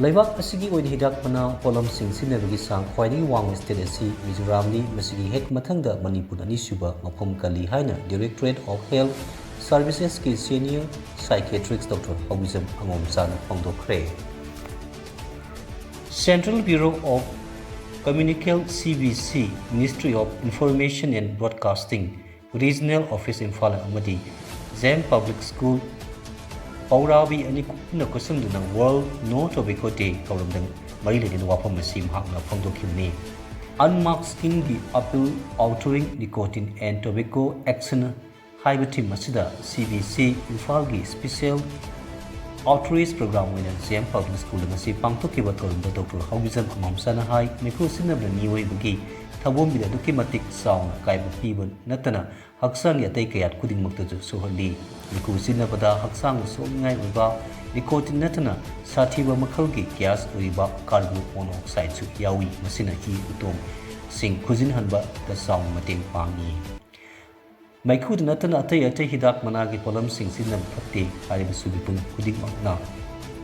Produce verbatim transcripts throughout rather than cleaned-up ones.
ꯂꯩꯕꯥꯛ ꯑꯁꯤꯒꯤ ꯑꯣꯏꯅ ꯍꯤꯗꯥꯛ ꯃꯅꯥ ꯄꯣꯠꯂꯝꯁꯤꯡ ꯁꯤꯖꯤꯟꯅꯕꯒꯤ ꯆꯥꯡ ꯈ꯭ꯋꯥꯏꯗꯒꯤ ꯋꯥꯡꯕ state ꯑꯁꯤ ꯃꯤꯖꯣꯔꯥꯝꯅꯤ꯫ ꯃꯁꯤꯒꯤ ꯍꯦꯛ ꯃꯊꯪꯗ ꯃꯅꯤꯄꯨꯔ ꯑꯅꯤꯁꯨꯕ ꯃꯐꯝ ꯀꯜꯂꯤ ꯍꯥꯏꯅ Directorate of Health Servicesꯀꯤ senior psychiatrist Doctor ꯍꯧꯕꯤꯖꯝ ꯑꯉꯣꯝꯆꯥꯅ ꯐꯣꯡꯗꯣꯛꯈ꯭ꯔꯦ꯫ Central Bureau of Communication, C B C, Ministry of Information and Broadcasting, Regional Office Imphal ꯑꯃꯗꯤ Zem Public School ꯄꯧꯔꯥꯕꯤ ꯑꯅꯤ ꯄꯨꯟꯅ ꯈꯨꯠꯁꯝꯗꯨꯅ World No Tobacco Day ꯊꯧꯔꯝꯗ ꯃꯔꯤ ꯂꯩꯅꯅ ꯋꯥꯐꯝ ꯑꯁꯤ ꯃꯍꯥꯛꯅ ꯐꯣꯡꯗꯣꯛꯈꯤꯕꯅꯤ꯫ Unmaskingꯒꯤ Appeal Outrage Nicotine and Tobacco Action ꯍꯥꯏꯕ theme ꯑꯁꯤꯗ C B C ꯏꯝꯐꯥꯜꯒꯤ special outreach program ꯑꯣꯏꯅ Zem Public School ꯉꯁꯤ ꯄꯥꯡꯊꯣꯛꯈꯤꯕ ꯊꯧꯔꯝꯗ Doctor ꯍꯧꯕꯤꯖꯝ ꯑꯉꯣꯝꯆꯥꯅ ꯍꯥꯏ, ꯃꯩꯈꯨ ꯁꯤꯖꯤꯟꯅꯕꯅ ꯃꯤꯑꯣꯏꯕꯒꯤ ꯊꯧꯒꯣꯝꯕꯤꯗ ꯑꯗꯨꯛꯀꯤ ꯃꯇꯤꯛ ꯆꯥꯎꯅ ꯑꯀꯥꯏꯕ ꯄꯤꯕ ꯅꯠꯇꯅ ꯍꯛꯆꯥꯡꯒꯤ ꯑꯇꯩ ꯀꯌꯥꯠ ꯈꯨꯗꯤꯡꯃꯛꯇꯁꯨ ꯁꯣꯛꯍꯜꯂꯤ꯫ ꯃꯩꯈꯨ ꯁꯤꯖꯤꯟꯅꯕꯗ ꯍꯛꯆꯥꯡꯗ ꯁꯣꯛꯅꯤꯡꯉꯥꯏ ꯑꯣꯏꯕ nicotine ꯅꯠꯇꯅ ꯁꯥꯊꯤꯕ ꯃꯈꯜꯒꯤ gas ꯑꯣꯏꯔꯤꯕ carbon monoxideꯁꯨ ꯌꯥꯎꯏ꯫ ꯃꯁꯤꯅ ꯏ ꯎꯇꯣꯡꯁꯤꯡ ꯈꯨꯖꯤꯟꯍꯟꯕꯗ ꯆꯥꯎꯅ ꯃꯇꯦꯡ ꯄꯥꯡꯏ꯫ ꯃꯩꯈꯨꯗ ꯅꯠꯇꯅ ꯑꯇꯩ ꯑꯇꯩ ꯍꯤꯗꯥꯛ ꯃꯅꯥꯒꯤ ꯄꯣꯠꯂꯝꯁꯤꯡ ꯁꯤꯖꯤꯟꯅꯕ ꯐꯠꯇꯦ ꯍꯥꯏꯔꯤꯕꯁꯨ ꯃꯤꯄꯨꯝ ꯈꯨꯗꯤꯡꯃꯛꯅ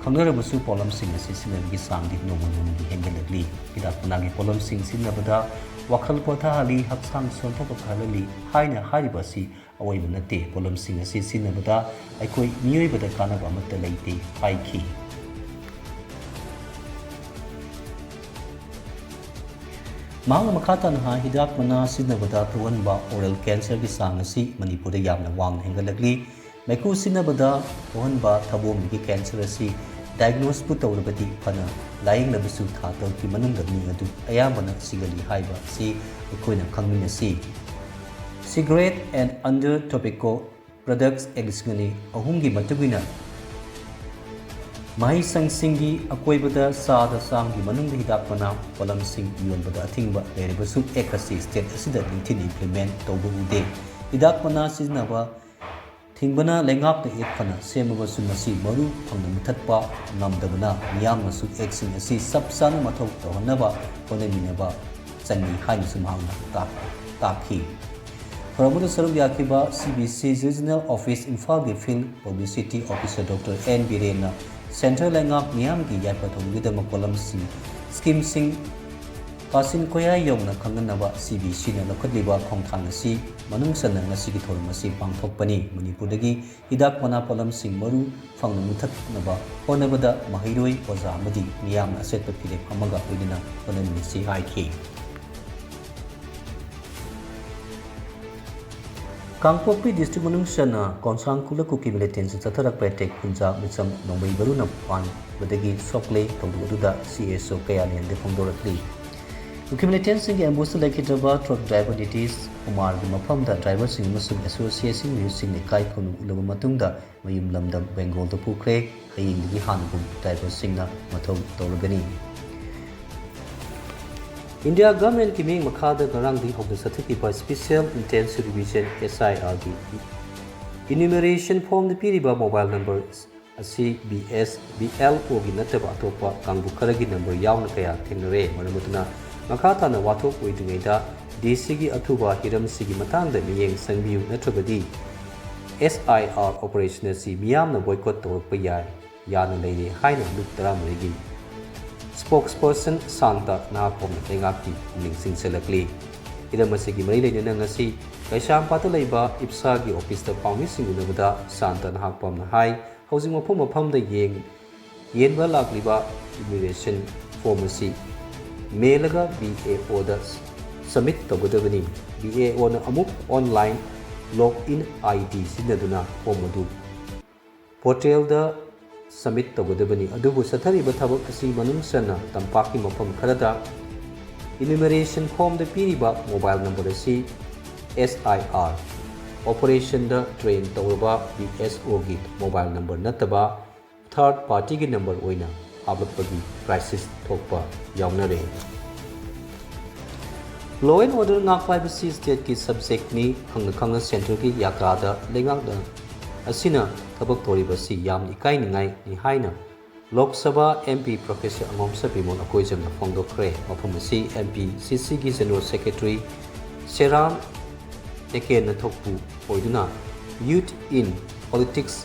ꯈꯪꯅꯔꯕꯁꯨ ꯄꯣꯠꯂꯝꯁꯤꯡ ꯑꯁꯤ ꯁꯤꯖꯤꯟꯅꯕꯒꯤ ꯆꯥꯡꯗꯤ ꯅꯣꯡꯃ ꯅꯣꯡꯃꯒꯤ ꯍꯦꯟꯒꯠꯂꯛꯂꯤ꯫ ꯍꯤꯗꯥꯛ ꯃꯅꯥꯒꯤ ꯄꯣꯠꯂꯝꯁꯤꯡ ꯁꯤꯖꯤꯟꯅꯕꯗ ꯋꯥꯈꯜ ꯄꯣꯊꯥꯍꯜꯂꯤ, ꯍꯛꯆꯥꯡ ꯁꯣꯟꯊꯕ ꯐꯍꯜꯍꯜꯂꯤ ꯍꯥꯏꯅ ꯍꯥꯏꯔꯤꯕ ꯑꯁꯤ ꯑꯑꯣꯏꯕ ꯅꯠꯇꯦ꯫ ꯄꯣꯠꯂꯝꯁꯤꯡ ꯑꯁꯤ ꯁꯤꯖꯤꯟꯅꯕꯗ ꯑꯩꯈꯣꯏ ꯃꯤꯑꯣꯏꯕꯗ ꯀꯥꯟꯅꯕ ꯑꯃꯠꯇ ꯂꯩꯇꯦ ꯍꯥꯏꯈꯤ꯫ ꯃꯍꯥꯛꯅ ꯃꯈꯥ ꯇꯥꯅ ꯍꯥꯏ, ꯍꯤꯗꯥꯛ ꯃꯅꯥ ꯁꯤꯖꯤꯟꯅꯕꯗ ꯊꯣꯛꯍꯟꯕ oral cancerꯒꯤ ꯆꯥꯡ ꯑꯁꯤ ꯃꯅꯤꯄꯨꯔꯗ ꯌꯥꯝꯅ ꯋꯥꯡꯅ ꯍꯦꯟꯒꯠꯂꯛꯂꯤ꯫ ꯃꯩꯈꯨ ꯁꯤꯖꯤꯟꯅꯕꯗ ꯊꯣꯛꯍꯟꯕ ꯊꯧꯒꯣꯝꯕꯤꯒꯤ cancer ꯑꯁꯤ diagnoseꯄꯨ ꯇꯧꯔꯕꯗꯤ ꯐꯅ ꯂꯥꯌꯦꯡꯂꯕꯁꯨ ꯊꯥ ꯇꯔꯨꯛꯀꯤ ꯃꯅꯨꯡꯗ ꯃꯤ ꯑꯗꯨ ꯑꯌꯥꯝꯕꯅ ꯁꯤꯒꯜꯂꯤ ꯍꯥꯏꯕ ꯑꯁꯤ ꯑꯩꯈꯣꯏꯅ ꯈꯪꯃꯤꯟꯅꯁꯤ꯫ Cigarette and other tobacco products Act ꯂꯤꯁꯤꯡ ꯑꯅꯤ ꯑꯍꯨꯝꯒꯤ ꯃꯇꯨꯡ ꯏꯟꯅ ꯃꯍꯩꯁꯪꯁꯤꯡꯒꯤ ꯑꯀꯣꯏꯕꯗ ꯆꯥꯗ ꯆꯥꯝꯒꯤ ꯃꯅꯨꯡꯗ ꯍꯤꯗꯥꯛ ꯃꯅꯥ ꯄꯣꯠꯂꯝꯁꯤꯡ ꯌꯣꯟꯕꯗ ꯑꯊꯤꯡꯕ ꯂꯩꯔꯕꯁꯨ Act ꯑꯁꯤ state ꯑꯁꯤꯗ ꯅꯤꯡꯊꯤꯅ implement ꯇꯧꯕ ꯎꯗꯦ꯫ ꯍꯤꯗꯥꯛ ꯃꯅꯥ ꯁꯤꯖꯤꯟꯅꯕ ꯊꯤꯡꯕꯅ ꯂꯩꯉꯥꯛꯅ Act ꯐꯅ ꯁꯦꯝꯃꯕꯁꯨ ꯃꯁꯤ ꯃꯔꯨ ꯐꯪꯅ ꯃꯨꯊꯠꯄ ꯉꯝꯗꯕꯅ ꯃꯤꯌꯥꯝꯅꯁꯨ Actꯁꯤꯡ ꯑꯁꯤ ꯆꯞ ꯆꯥꯅ ꯃꯊꯧ ꯇꯧꯍꯟꯅꯕ ꯍꯣꯠꯅꯃꯤꯟꯅꯕ ꯆꯪꯏ ꯍꯥꯏꯅꯁꯨ ꯃꯍꯥꯛꯅ ꯇꯥꯛ-, ꯇꯥꯛꯈꯤ꯫ ꯊꯧꯔꯝ ꯑꯗꯨꯗ ꯁꯔꯨꯛ ꯌꯥꯈꯤꯕ C B C Regional Office ꯏꯝꯐꯥꯜꯒꯤ Field Publicity Officer Doctor N ꯕꯤꯔꯦꯟꯅ Central ꯂꯩꯉꯥꯛ ꯃꯤꯌꯥꯝꯒꯤ ꯌꯥꯏꯐ ꯊꯧꯔꯥꯡꯒꯤꯗꯃꯛ ꯄꯣꯠꯂꯝꯁꯤꯡ, schemeꯁꯤꯡ ꯀꯥꯆꯤꯟ ꯀꯣꯌꯥ ꯌꯧꯅ ꯈꯪꯍꯟꯅꯕ CBCꯅ ꯂꯧꯈꯠꯂꯤꯕ ꯈꯣꯡꯊꯥꯡ ꯑꯁꯤ ꯃꯅꯨꯡ ꯆꯟꯅ ꯉꯁꯤꯒꯤ ꯊꯧꯔꯝ ꯑꯁꯤ ꯄꯥꯡꯊꯣꯛꯄꯅꯤ꯫ ꯃꯅꯤꯄꯨꯔꯗꯒꯤ ꯍꯤꯗꯥꯛ ꯃꯅꯥ ꯄꯣꯠꯂꯝꯁꯤꯡ ꯃꯔꯨ ꯐꯪꯅ ꯃꯨꯊꯠꯅꯕ ꯍꯣꯠꯅꯕꯗ ꯃꯍꯩꯔꯣꯏ, ꯑꯣꯖꯥ ꯑꯃꯗꯤ ꯃꯤꯌꯥꯝꯅ ꯑꯆꯦꯠꯄ ꯐꯤꯔꯦꯞ ꯑꯃꯒ ꯂꯣꯏꯅꯅ ꯍꯣꯠꯅꯃꯤꯟꯅꯁꯤ ꯍꯥꯏꯈꯤ꯫ ꯀꯥꯡꯄꯣꯛꯄꯤ district ꯃꯅꯨꯡ ꯆꯟꯅ ꯀꯣꯟꯁꯥꯡ ꯈꯨꯜꯂ ꯀꯨꯀꯤ militantsꯅ ꯆꯠꯊꯔꯛꯄ attack ꯄꯨꯟꯖꯥ ꯃꯤꯆꯝ ꯅꯣꯡꯃꯩ ꯃꯔꯨꯅ ꯄꯥꯟꯕꯗꯒꯤ ꯁꯣꯛꯂꯦ꯫ ꯊꯧꯗꯣꯛ ꯑꯗꯨꯗ CSO ꯀꯌꯥ ꯂꯦꯟꯗ ꯐꯣꯡꯗꯣꯔꯛꯂꯤ꯫ ꯀꯨꯀꯤ militantsꯁꯤꯡꯒꯤ ambushtꯗ ꯂꯩꯈꯤꯗ꯭ꯔꯕ truck driver ꯅꯤꯇꯤꯁ ꯀꯨꯃꯥꯔꯒꯤ ꯃꯐꯝꯗ driverꯁꯤꯡ ꯑꯃꯁꯨꯡ association ꯃꯤꯍꯨꯠꯁꯤꯡꯅ ꯏꯀꯥꯏ ꯈꯨꯝꯅꯕ ꯎꯠꯂꯕ ꯃꯇꯨꯡꯗ ꯃꯌꯨꯝ ꯂꯝꯗꯝ ꯕꯦꯡꯒꯣꯜꯗ ꯄꯨꯈ꯭ꯔꯦ꯫ ꯍꯌꯦꯡꯗꯒꯤ ꯍꯥꯟꯅꯒꯨꯝ driverꯁꯤꯡꯅ ꯃꯊꯧ ꯇꯧꯔꯒꯅꯤ꯫ India governmentꯀꯤ ꯃꯤꯠꯌꯦꯡ ꯃꯈꯥꯗ ꯉꯔꯥꯡꯗꯒꯤ ꯍꯧꯅ ꯆꯠꯊꯈꯤꯕ Special Intensive Revision, SIRꯒꯤ enumeration formꯗ ꯄꯤꯔꯤꯕ mobile number ꯑꯁꯤ BSBLOꯒꯤ ꯅꯠꯇꯕ ꯑꯇꯣꯞꯄ ꯀꯥꯡꯕꯨ ꯈꯔꯒꯤ number ꯌꯥꯎꯅ ꯀꯌꯥ ꯊꯦꯡꯅꯔꯦ꯫ ꯃꯔꯝ ꯑꯗꯨꯅ ꯃꯈꯥ ꯇꯥꯅ ꯋꯥꯊꯣꯛ ꯑꯣꯏꯗ꯭ꯔꯤꯉꯩꯗ DCꯒꯤ ꯑꯊꯨꯕ ꯍꯤꯔꯝꯁꯤꯒꯤ ꯃꯇꯥꯡꯗ ꯃꯤꯠꯌꯦꯡ ꯆꯪꯕꯤꯌꯨ, ꯅꯠꯇ꯭ꯔꯕꯗꯤ SIR operation ꯑꯁꯤ ꯃꯤꯌꯥꯝꯅ boycott ꯇꯧꯔꯛꯄ ꯌꯥꯏ, ꯌꯥꯅ ꯂꯩꯔꯦ ꯍꯥꯏꯅ ꯂꯨꯞ ꯇꯔꯥꯃꯔꯤꯒꯤ spokesperson ꯁꯥꯟꯇ ꯅꯍꯥꯛꯄꯝꯅ ꯂꯩꯉꯥꯛꯀꯤ ꯄꯨꯛꯅꯤꯡ ꯆꯤꯡꯁꯤꯜꯂꯛꯂꯤ꯫ ꯍꯤꯔꯝ ꯑꯁꯤꯒꯤ ꯃꯔꯤ ꯂꯩꯅꯅ ꯉꯁꯤ ꯀꯩꯁꯥꯝꯄꯥꯠꯇ ꯂꯩꯕ IPSAꯒꯤ officeꯇ ꯄꯥꯎꯃꯤꯁꯤꯡ ꯎꯅꯕꯗ ꯁꯥꯟꯇ ꯅꯍꯥꯛꯄꯝꯅ ꯍꯥꯏ, ꯍꯧꯖꯤꯛ ꯃꯐꯝ ꯃꯐꯝꯗ ꯌꯦꯡ-, ꯌꯦꯟꯕ ꯂꯥꯛꯂꯤꯕ enumeration form ꯑꯁꯤ ꯃꯦꯜꯂꯒ BAOꯗ submit ꯇꯧꯒꯗꯕꯅꯤ꯫ BAOꯅ ꯑꯃꯨꯛ online login ID ꯁꯤꯖꯤꯟꯅꯗꯨꯅ form ꯑꯗꯨ portalꯗ submit ꯇꯧꯒꯗꯕꯅꯤ꯫ ꯑꯗꯨꯕꯨ ꯆꯠꯊꯔꯤꯕ ꯊꯕꯛ ꯑꯁꯤ ꯃꯅꯨꯡ ꯆꯟꯅ ꯇꯝꯄꯥꯛꯀꯤ ꯃꯐꯝ ꯈꯔꯗ enumeration formꯗ ꯄꯤꯔꯤꯕ mobile number ꯑꯁꯤ SIR operationꯗ train ꯇꯧꯔꯕ BSOꯒꯤ mobile number ꯅꯠꯇꯕ third partyꯒꯤ number ꯑꯣꯏꯅ ꯍꯥꯞꯂꯛꯄꯒꯤ crisis ꯊꯣꯛꯄ ꯌꯥꯎꯅꯔꯦ꯫ Law and order ꯉꯥꯛꯄ ꯍꯥꯏꯕꯁꯤ stateꯀꯤ subjectꯅꯤ꯫ ꯈꯪꯅ ꯈꯪꯅ centreꯒꯤ ꯌꯥꯀꯥꯗ ꯂꯩꯉꯥꯛꯅ ꯑꯁꯤꯅ ꯊꯕꯛ ꯇꯧꯔꯤꯕ ꯑꯁꯤ ꯌꯥꯝꯅ ꯏꯀꯥꯏꯅꯤꯡꯉꯥꯏꯅꯤ ꯍꯥꯏꯅ Lok Sabha MP Professor ꯑꯉꯣꯝꯁꯥ Bimol ꯑꯀꯣꯏꯖꯝꯅ ꯐꯣꯡꯗꯣꯛꯈ꯭ꯔꯦ꯫ ꯃꯐꯝ ꯑꯁꯤ MPCCꯒꯤ General Secretary ꯁꯦꯔꯥꯝ ꯇꯦꯀꯦꯟꯅ ꯊꯣꯛꯄꯨ ꯑꯣꯏꯗꯨꯅ Youth in Politics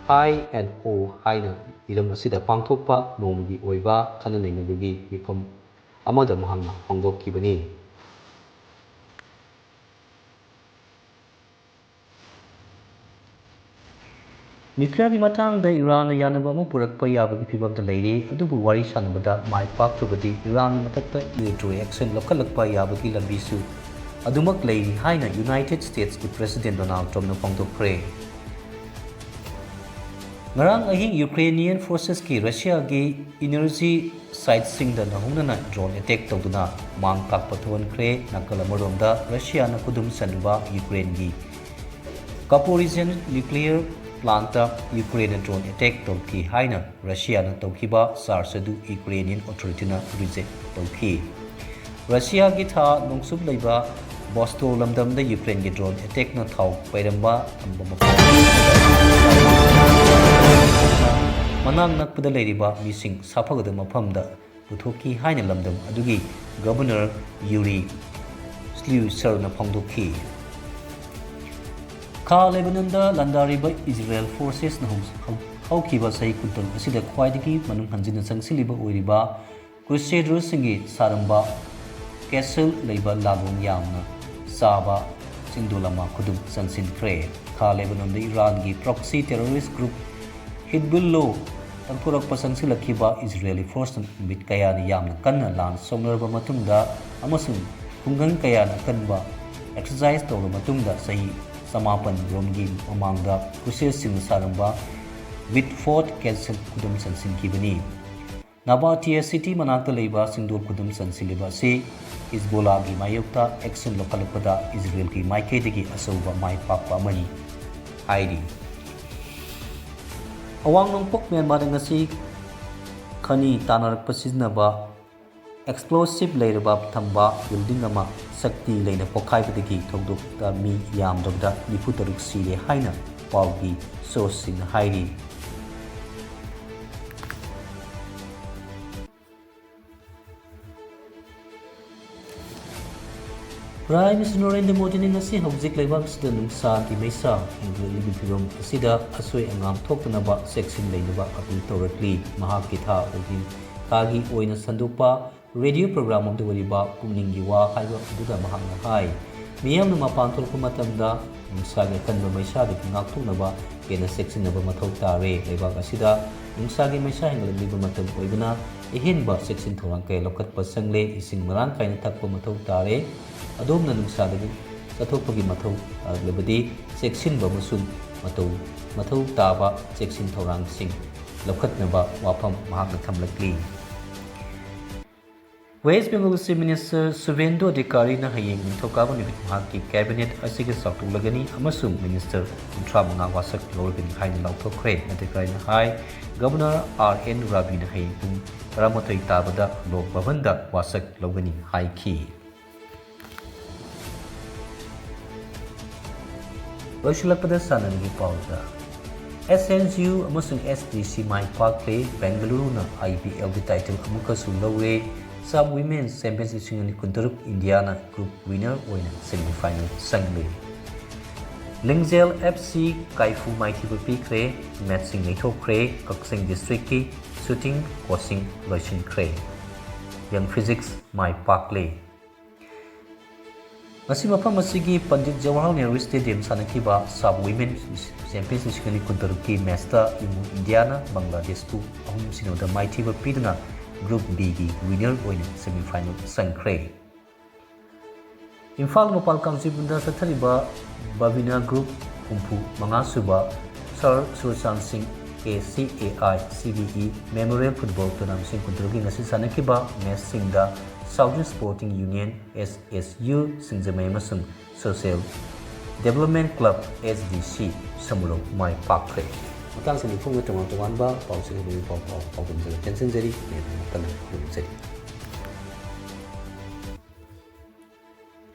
I and O ꯍꯥꯏꯅ ꯏꯔꯝ ꯑꯁꯤꯗ ꯄꯥꯡꯊꯣꯛꯄ ꯅꯣꯡꯃꯒꯤ ꯑꯣꯏꯕ ꯈꯟꯅ ꯅꯩꯅꯕꯒꯤ ꯃꯤꯐꯝ ꯑꯃꯗ ꯃꯍꯥꯛꯅ ꯐꯣꯡꯗꯣꯛꯈꯤꯕꯅꯤ꯫ ꯅ꯭ꯌꯨꯀ꯭ꯂꯤꯌꯔꯒꯤ ꯃꯇꯥꯡꯗ ꯏꯔꯥꯟꯅ ꯌꯥꯅꯕ ꯑꯃ ꯄꯨꯔꯛꯄ ꯌꯥꯕꯒꯤ ꯐꯤꯚꯝꯗ ꯂꯩꯔꯤ, ꯑꯗꯨꯕꯨ ꯋꯥꯔꯤ ꯁꯥꯅꯕꯗ ꯃꯥꯏ ꯄꯥꯛꯇ꯭ꯔꯕꯗꯤ ꯏꯔꯥꯟꯒꯤ ꯃꯊꯛꯇ military action ꯂꯧꯈꯠꯂꯛꯄ ꯌꯥꯕꯒꯤ ꯂꯝꯕꯤꯁꯨ ꯑꯗꯨꯃꯛ ꯂꯩꯔꯤ ꯍꯥꯏꯅ ꯌꯨꯅꯥꯏꯇꯦꯗ ꯁ꯭ꯇꯦꯠꯁꯀꯤ ꯄ꯭ꯔꯦꯁꯤꯗꯦꯟꯠ ꯗꯣꯅꯥꯜꯗ ꯇ꯭ꯔꯝꯞꯅ ꯐꯣꯡꯗꯣꯛꯈ꯭ꯔꯦ꯫ ꯉꯔꯥꯡ ꯑꯍꯤꯡ ꯌꯨꯀ꯭ꯔꯦꯅꯤꯌꯟ ꯐꯣꯔꯁꯦꯁꯀꯤ ꯔꯁꯤꯌꯥꯒꯤ ꯏꯅꯔꯖꯤ ꯁꯥꯏꯠꯁꯤꯡꯗ ꯅꯧꯍꯧꯅꯅ ꯗ꯭ꯔꯣꯟ ꯑꯦꯇꯦꯛ ꯇꯧꯗꯨꯅ ꯃꯥꯡ ꯇꯥꯛꯄ ꯊꯣꯛꯍꯟꯈ꯭ꯔꯦ꯫ ꯅꯥꯀꯜ ꯑꯃꯔꯣꯝꯗ ꯔꯁꯤꯌꯥꯅ ꯈꯨꯗꯨꯝ ꯆꯟꯕ ꯌꯨꯀ꯭ꯔꯦꯟꯒꯤ ꯀꯥꯄꯣꯔꯤꯖꯟ ꯅ꯭ꯌꯨꯀ꯭ꯂꯤꯌꯔ ꯄ꯭ꯂꯥꯟꯠꯇ ꯌꯨꯀ꯭ꯔꯦꯟꯅ ꯗ꯭ꯔꯣꯟ ꯑꯦꯇꯦꯛ ꯇꯧꯈꯤ ꯍꯥꯏꯅ ꯔꯁꯤꯌꯥꯅ ꯇꯧꯈꯤꯕ ꯆꯥꯔꯖ ꯑꯗꯨ ꯌꯨꯀ꯭ꯔꯦꯅꯤꯌꯟ ꯑꯣꯊꯣꯔꯤꯇꯤꯅ ꯔꯤꯖꯦꯛ ꯇꯧꯈꯤ꯫ ꯔꯁꯤꯌꯥꯒꯤ ꯊꯥ ꯅꯣꯡꯆꯨꯞ ꯂꯩꯕ ꯕꯣꯁꯇꯣ ꯂꯝꯗꯝꯗ ꯌꯨꯀ꯭ꯔꯦꯟꯒꯤ ꯗ꯭ꯔꯣꯟ ꯑꯦꯇꯦꯛꯅ ꯊꯥꯎ ꯄꯩꯔꯝꯕ ꯊꯝꯕ ꯃꯐꯝ ꯃꯅꯥꯛ ꯅꯛꯄꯗ ꯂꯩꯔꯤꯕ ꯃꯤꯁꯤꯡ ꯁꯥꯐꯒꯗꯕ ꯃꯐꯝꯗ ꯄꯨꯊꯣꯛꯈꯤ ꯍꯥꯏꯅ ꯂꯝꯗꯝ ꯑꯗꯨꯒꯤ ꯒꯕꯔꯅꯔ ꯌꯨꯔꯤ ꯁ꯭ꯂꯤꯎꯁꯔꯅ ꯐꯣꯡꯗꯣꯛꯈꯤ꯫ ꯈꯥ ꯂꯦꯕꯅꯟꯗ ꯂꯥꯟꯗꯥꯔꯤꯕ ꯏꯖꯔꯦꯜ ꯐꯣꯔꯁꯦꯁꯅ ꯍꯧ-, ꯍꯧ-, ꯍꯧꯈꯤꯕ ꯆꯍꯤ ꯀꯨꯟꯇꯔꯨꯛ ꯑꯁꯤꯗ ꯈ꯭ꯋꯥꯏꯗꯒꯤ ꯃꯅꯨꯡ ꯍꯟꯖꯤꯟꯅ ꯆꯪꯁꯤꯜꯂꯤꯕ ꯑꯣꯏꯔꯤꯕ ꯀ꯭ꯔꯨꯁꯦꯗꯔꯁꯤꯡꯒꯤ ꯁꯥꯔꯝꯕ ꯀꯦꯁꯜ ꯂꯩꯕ ꯂꯥꯜꯂꯣꯡ ꯌꯥꯝꯅ ꯆꯥꯕ ꯆꯤꯡꯗꯣꯜ ꯑꯃ ꯈꯨꯗꯨꯝ ꯆꯟꯁꯤꯟꯈ꯭ꯔꯦ꯫ ꯈꯥ ꯂꯦꯕꯅꯣꯟꯗ ꯏꯔꯥꯟꯒꯤ proxy terrorist group ꯍꯤꯠꯕꯨꯜꯂꯣ ꯇꯪꯊꯣꯔꯛꯄ ꯆꯪꯁꯤꯜꯂꯛꯈꯤꯕ ꯏꯖꯔꯦꯂꯤ ꯐꯣꯔꯁꯅ ꯅꯨꯃꯤꯠ ꯀꯌꯥꯅꯤ ꯌꯥꯝꯅ ꯀꯟꯅ ꯂꯥꯟ ꯁꯣꯛꯅꯔꯕ ꯃꯇꯨꯡꯗ ꯑꯃꯁꯨꯡ ꯈꯨꯡꯒꯪ ꯀꯌꯥꯗ ꯑꯀꯟꯕ ꯑꯦꯛꯁꯔꯁꯥꯏꯁ ꯇꯧꯔꯕ ꯃꯇꯨꯡꯗ ꯆꯍꯤ ꯆꯃꯥꯄꯟ ꯔꯣꯝꯒꯤ ꯃꯃꯥꯡꯗ ꯀ꯭ꯔꯨꯁꯦꯗꯁꯤꯡꯅ ꯁꯥꯔꯝꯕ ꯋꯤꯠꯐꯣꯔꯠ ꯀꯦꯁꯜ ꯈꯨꯗꯨꯝ ꯆꯟꯁꯤꯟꯈꯤꯕꯅꯤ꯫ ꯅꯥꯕꯥꯇꯤꯌꯥ ꯁꯤꯇꯤ ꯃꯅꯥꯛꯇ ꯂꯩꯕ ꯆꯤꯡꯗꯣꯜ ꯈꯨꯗꯨꯝ ꯆꯟꯁꯤꯜꯂꯤꯕ ꯑꯁꯤ ꯍꯤꯖꯕꯣꯂꯥꯒꯤ ꯃꯥꯌꯣꯛꯇ ꯑꯦꯛꯁꯟ ꯂꯧꯈꯠꯂꯛꯄꯗ ꯏꯖꯔꯦꯜꯒꯤ ꯃꯥꯏꯀꯩꯗꯒꯤ ꯑꯆꯧꯕ ꯃꯥꯏ ꯄꯥꯛꯄ ꯑꯃꯅꯤ ꯍꯥꯏꯔꯤ꯫ ꯑꯋꯥꯡ ꯅꯣꯡꯄꯣꯛ ꯃ꯭ꯌꯥꯟꯃꯥꯔꯗ ꯉꯁꯤ ꯈꯅꯤ ꯇꯥꯟꯅꯔꯛꯄ ꯁꯤꯖꯤꯟꯅꯕ ꯑꯦꯛꯁꯄ꯭ꯂꯣꯁꯤꯞ ꯂꯩꯔꯕ ꯊꯝꯕ ꯕꯤꯜꯗꯤꯡ ꯑꯃ ꯁꯛꯇꯤ ꯂꯩꯅ ꯄꯣꯈꯥꯏꯕꯗꯒꯤ ꯊꯧꯗꯣꯛꯇ ꯃꯤ ꯌꯥꯝꯗ꯭ꯔꯕꯗ ꯅꯤꯐꯨ ꯇꯔꯨꯛ ꯁꯤꯔꯦ ꯍꯥꯏꯅ ꯄꯥꯎꯒꯤ ꯁꯣꯔꯁꯁꯤꯡꯅ ꯍꯥꯏꯔꯤ꯫ Prime Minister ꯅꯔꯦꯟꯗ꯭ꯔ ꯃꯣꯗꯤꯅ ꯉꯁꯤ ꯍꯧꯖꯤꯛ ꯂꯩꯕꯥꯛ ꯑꯁꯤꯗ ꯅꯨꯡꯁꯥꯒꯤ ꯃꯩꯁꯥ ꯍꯦꯟꯒꯠꯂꯛꯂꯤꯕ ꯐꯤꯚꯝ ꯑꯁꯤꯗ ꯑꯁꯣꯏ ꯑꯉꯥꯝ ꯊꯣꯛꯇꯅꯕ ꯆꯦꯛꯁꯤꯟ ꯂꯩꯅꯕ ꯑꯥꯄꯤꯜ ꯇꯧꯔꯛꯂꯤ꯫ ꯃꯍꯥꯛꯀꯤ ꯊꯥ ꯑꯣꯏꯕꯤ-, ꯊꯥꯒꯤ ꯑꯣꯏꯅ ꯁꯟꯗꯣꯛꯄ ꯔꯦꯗꯤꯑꯣ ꯄ꯭ꯔꯣꯒ꯭ꯔꯥꯝ ꯑꯃꯗ ꯑꯣꯏꯔꯤꯕ ꯄꯨꯛꯅꯤꯡꯒꯤ ꯋꯥ ꯍꯥꯏꯕ ꯑꯗꯨꯗ ꯃꯍꯥꯛꯅ ꯍꯥꯏ, ꯃꯤꯌꯥꯝꯅ ꯃꯄꯥꯟ ꯊꯣꯛꯂꯛꯄ ꯃꯇꯝꯗ ꯅꯨꯡꯁꯥꯒꯤ ꯑꯀꯟꯕ ꯃꯩꯁꯥꯗꯒꯤ ꯉꯥꯛꯊꯣꯛꯅꯕ ꯍꯦꯟꯅ ꯆꯦꯛꯁꯤꯟꯅꯕ ꯃꯊꯧ ꯇꯥꯔꯦ꯫ ꯂꯩꯕꯥꯛ ꯑꯁꯤꯗ ꯅꯨꯡꯁꯥꯒꯤ ꯃꯩꯁꯥ ꯍꯦꯟꯒꯠꯂꯛꯂꯤꯕ ꯃꯇꯝ ꯑꯣꯏꯕꯅ ꯑꯍꯦꯟꯕ ꯆꯦꯛꯁꯤꯟ ꯊꯧꯔꯥꯡ ꯀꯌꯥ ꯂꯧꯈꯠꯄ ꯆꯪꯂꯦ꯫ ꯏꯁꯤꯡ ꯃꯔꯥꯡ ꯀꯥꯏꯅ ꯊꯛꯄ ꯃꯊꯧ ꯇꯥꯔꯦ꯫ ꯑꯗꯣꯝꯅ ꯅꯨꯡꯁꯥꯗꯒꯤ ꯆꯠꯊꯣꯛꯄꯒꯤ ꯃꯊꯧ ꯇꯥꯔꯛꯂꯕꯗꯤ ꯆꯦꯛꯁꯤꯟꯕ ꯑꯃꯁꯨꯡ ꯃꯇꯧ, ꯃꯊꯧ ꯇꯥꯕ ꯆꯦꯛꯁꯤꯟ ꯊꯧꯔꯥꯡꯁꯤꯡ ꯂꯧꯈꯠꯅꯕ ꯋꯥꯐꯝ ꯃꯍꯥꯛꯅ ꯊꯝꯂꯛꯂꯤ꯫ West Bengal Chief Minister Suvendu Adhikarina ꯍꯌꯦꯡ ꯅꯤꯡꯊꯧꯀꯥꯕ ꯅꯨꯃꯤꯠ ꯃꯍꯥꯛꯀꯤ cabinet ꯑꯁꯤꯒ ꯆꯥꯎꯊꯣꯛꯂꯒꯅꯤ ꯑꯃꯁꯨꯡ minister ꯀꯨꯟꯊ꯭ꯔꯥ ꯃꯉꯥ ꯋꯥꯁꯛ ꯂꯧꯔꯒꯅꯤ ꯍꯥꯏꯅ ꯂꯥꯎꯊꯣꯛꯈ꯭ꯔꯦ꯫ ꯑꯗꯤꯀꯥꯔꯤꯅ ꯍꯥꯏ, Governor ꯑꯥꯔ ꯑꯦꯟ ꯔꯕꯤꯅ ꯍꯌꯦꯡ ꯄꯨꯡ ꯇꯔꯥꯃꯥꯊꯣꯏ ꯇꯥꯕꯗ ꯂꯣꯛ ꯚꯕꯟꯗ ꯋꯥꯁꯛ ꯂꯧꯒꯅꯤ ꯍꯥꯏꯈꯤ꯫ ꯂꯣꯏꯁꯤꯜꯂꯛꯄꯗ ꯁꯥꯟꯅꯕꯒꯤ ꯄꯥꯎꯗ, ꯑꯦꯁ ꯑꯦꯟ ꯖꯤ ꯌꯨ ꯑꯃꯁꯨꯡ ꯑꯦꯁ ꯗꯤ ꯁꯤ ꯃꯥꯏ ꯄꯥꯛꯂꯦ꯫ ꯕꯦꯡꯒꯂꯨꯔꯨꯅ ꯑꯥꯏ ꯄꯤ ꯑꯦꯜꯒꯤ title ꯑꯃꯨꯛꯀꯁꯨ ꯂꯧꯔꯦ꯫ SAFF Women's Champions ꯂꯤꯁꯤꯡ ꯑꯅꯤ ꯀꯨꯟꯇꯔꯨꯛ ꯏꯟꯗꯤꯌꯥꯅ group winner ꯑꯣꯏꯅ semi final ꯆꯪꯂꯦ꯫ ꯂꯤꯡꯖꯦꯜ ꯑꯦꯐ ꯁꯤ ꯀꯥꯏꯐꯨ ꯃꯥꯏꯊꯤꯕ ꯄꯤꯈ꯭ꯔꯦ꯫ Matchꯁꯤꯡ ꯌꯩꯊꯣꯛꯈ꯭ꯔꯦ꯫ ꯀꯛꯆꯤꯡ districtꯀꯤ shooting coachꯁꯤꯡ ꯂꯣꯏꯁꯤꯟꯈ꯭ꯔꯦ꯫ Young Physics ꯃꯥꯏ ꯄꯥꯛꯂꯦ꯫ ꯉꯁꯤ ꯃꯐꯝ ꯑꯁꯤꯒꯤ ꯄꯟꯗꯤꯠ ꯖꯋꯥꯍꯔꯂꯥꯜ ꯅꯦꯍꯔꯨ Stadium ꯁꯥꯟꯅꯈꯤꯕ SAFF Women Champions ꯂꯤꯁꯤꯡ ꯑꯅꯤ ꯀꯨꯟꯇꯔꯨꯛꯀꯤ matchꯇ ꯏꯃꯨ ꯏꯟꯗꯤꯌꯥꯅ ꯕꯪꯒ꯭ꯂꯥꯗꯦꯁꯄꯨ ꯑꯍꯨꯝ ꯁꯤꯅꯣꯗ ꯃꯥꯏꯊꯤꯕ ꯄꯤꯗꯨꯅ group Bꯒꯤ winner ꯑꯣꯏꯅ semi final ꯆꯪꯈ꯭ꯔꯦ꯫ ꯏꯝꯐꯥꯜ ꯃꯄꯥꯜ ꯀꯥꯡꯖꯩꯕꯨꯡꯗ ꯆꯠꯊꯔꯤꯕ ꯕꯕꯤꯅꯥ group ꯍꯨꯝꯐꯨ ꯃꯉꯥ ꯁꯨꯕ ꯁꯔ ꯁꯨꯔꯆꯥꯟ ꯁꯤꯡ K C A I C B E Memorial Football Tournament ꯂꯤꯁꯤꯡ ꯀꯨꯟꯇꯔꯨꯛꯀꯤ ꯉꯁꯤ ꯁꯥꯟꯅꯈꯤꯕ matchꯁꯤꯡꯗ Southern Sporting Union, S S U, ꯁꯤꯡꯖꯃꯩ ꯑꯃꯁꯨꯡ Social Development Club, S D C, Samurou ꯃꯥꯏ ꯄꯥꯛꯈ꯭ꯔꯦ꯫ ꯃꯇꯥꯡꯁꯤꯗ ꯃꯤꯐꯝꯒꯤ ꯇꯣꯉꯥꯟ ꯇꯣꯉꯥꯟꯕ ꯄꯥꯎꯁꯤꯡ ꯑꯗꯨꯒꯤ ꯄꯥꯎ ꯄꯥꯎ ꯄꯥꯎꯗꯝꯖꯕ ꯇꯦꯟꯁꯤꯟꯖꯔꯤ꯫ ꯃꯌꯥꯝ ꯀꯟꯅ ꯈꯨꯔꯨꯝꯖꯔꯤ꯫